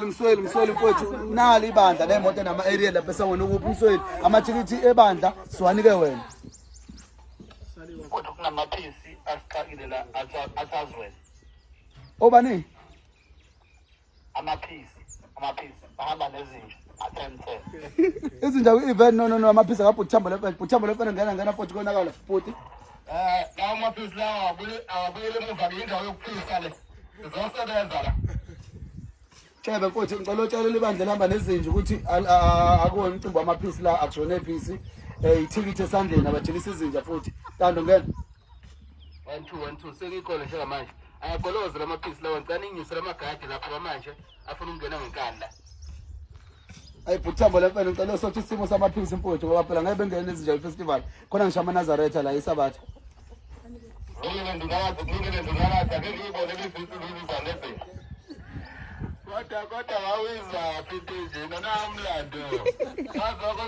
Msweli, Msweli, Msweli mfowethu, nali ibandla lemoto nama-area lapha esangweni ukuphi Msweli? Amathikithi ebandla siwanike wena. Kodwa kunamaphisi asixakile la athazwele. Obani? Amaphisi, amaphisi bahamba nezinja a-10 10. Izinja kwi-event no no no amaphisi akabhuti Thambo lemfene, bhuti Thambo lemfene ngena ngena futhi konakala bhuti. Eh, lawa amaphisi lawa awabuyele emuva ke indawo yokuphisa le. Sizosebenza la. Tshebe mfowethu ngicela utshelele ibandla lihamba nezinja ukuthi akuwona umcimbi wamaphisi la akujona ephisi. Eh ithikithi esandleni abajikisa izinja futhi. Tando ngena. 1 2 1 2 sengikhona njengamanje. Ayagoloza lamaphisi lawa ngicela ninginyuse lamagadi lapho manje afuna ukungena ngenkani la. Ayi bhuti Thambo lemfene ngicela usothi isimo samaphisi mfowethu ngoba phela ngeke bengene nezinja festival. Khona ngisho amaNazaretha la isabatha. Ngike ndingazi, ngike ndingazi, ake ngiyibone lezisi lezi. Kodwa wawizaphi into enjena namlando. Kazi wakho.